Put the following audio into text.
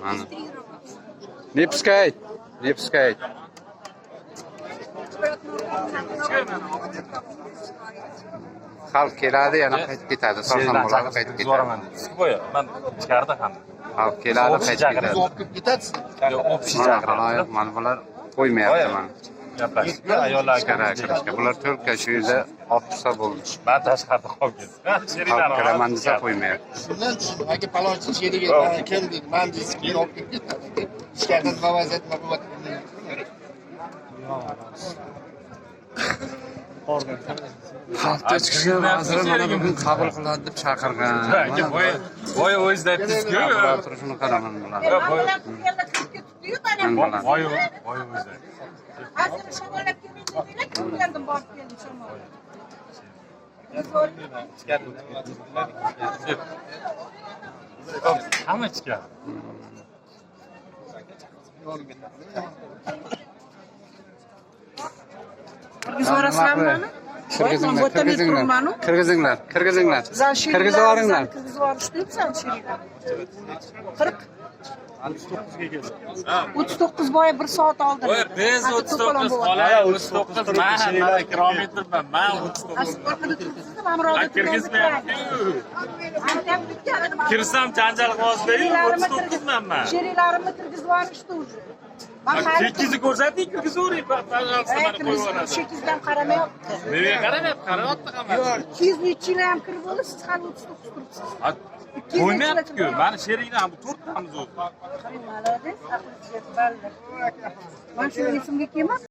Mana. Не пускает, не пускает. Xalq keladi, yana qaytib ketadi. Sarson bo'ladi, qaytib ketadi. Yuboraman dedi. Boya man ichkarida ham. Xalq keladi, qaytib ketadi. Olib kirib ketasiz. Yo'q, общий Mana chaqiradi. xaloyiq, mana bular qo'ymayapti mana. Gaplashdik. Ayollar Ichkari kirishga. Bular to'rtta shu yerda olib tursa bo'ldi. Man tashqarida qolib ketdim. Xalq kiraman desa qo'ymayapti. Shundan tushundim. Aka palonchi sherigi mana kim deydi, man deysiz, keyin olib kirib ketadi. Aka. Ichkarida nima vaziyat, nima bo'lyapti bilmayman. Xalqni ichki ishlar vaziri mana bugun qabul qiladi deb chaqirgan. Aka, boya o'zingiz aytdingiz-ku. Bular turishini qaraman bular. Boya Mana bular. boya o'zingiz aytdingiz. Hozir shamollab kelmang dedinglar, kirib keldim, borib keldim shamol. Hamma ichkari. Kirgizib yuborasizlarmi mani? Kirgizinglar, Bu yerda men kirgizinglar. turibmanu. Kirgizinglar, kirgizinglar. Bizani Kirgizib sheriklar yuboringlar. bizani kirgizib yuborishdi, bizani sheriklar. 40. 39 boya bir soat oldin. Boya biz Aka, 39 to'polon bo'lyapti. xola 39 man mana kilometrman man 39. Siz orqada turibsiz-da, mana bu Ha, yerda kirgizmayapti-ku. Kirgizmayapti. Kirsam janjal qilyapsiz-da, 39 man man. Sheriklarimni kirgizib yuborishdi уже. Man hali Chekingizni ko'rsating, kirgizavering, пожалуйста, Ey, mana qo'yib yuboradi. Chekingizdan qaramayapti. Nimaga qaramayapti? Qarayapti hammasi. 200 nechilar ham kirib bo'ldi, siz hali 39 turibsiz. Ha, qo'ymayapti-ku. Mani sheriklar bu to'rttamiz o'zi. Qarang, молодец, aqli balli. Man shuni esimga kelmadi.